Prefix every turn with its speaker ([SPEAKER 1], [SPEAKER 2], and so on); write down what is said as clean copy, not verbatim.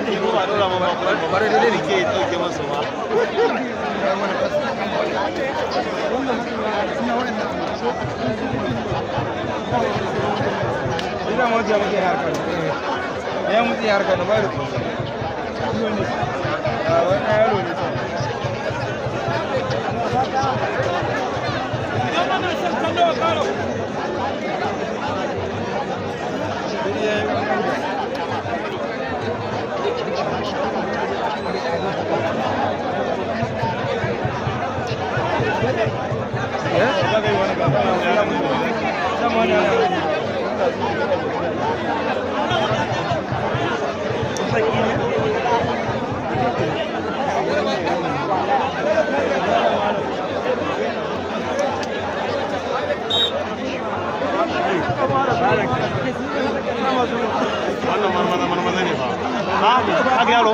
[SPEAKER 1] Ba dora ma ba ba ne ke dauke masu ba.
[SPEAKER 2] Ina mota muke harkar. Ya mutu harkar ba da kuma. A wannan yaro ne.
[SPEAKER 1] Wannan marmaza marmaza ne ba. Ha, haka yaro.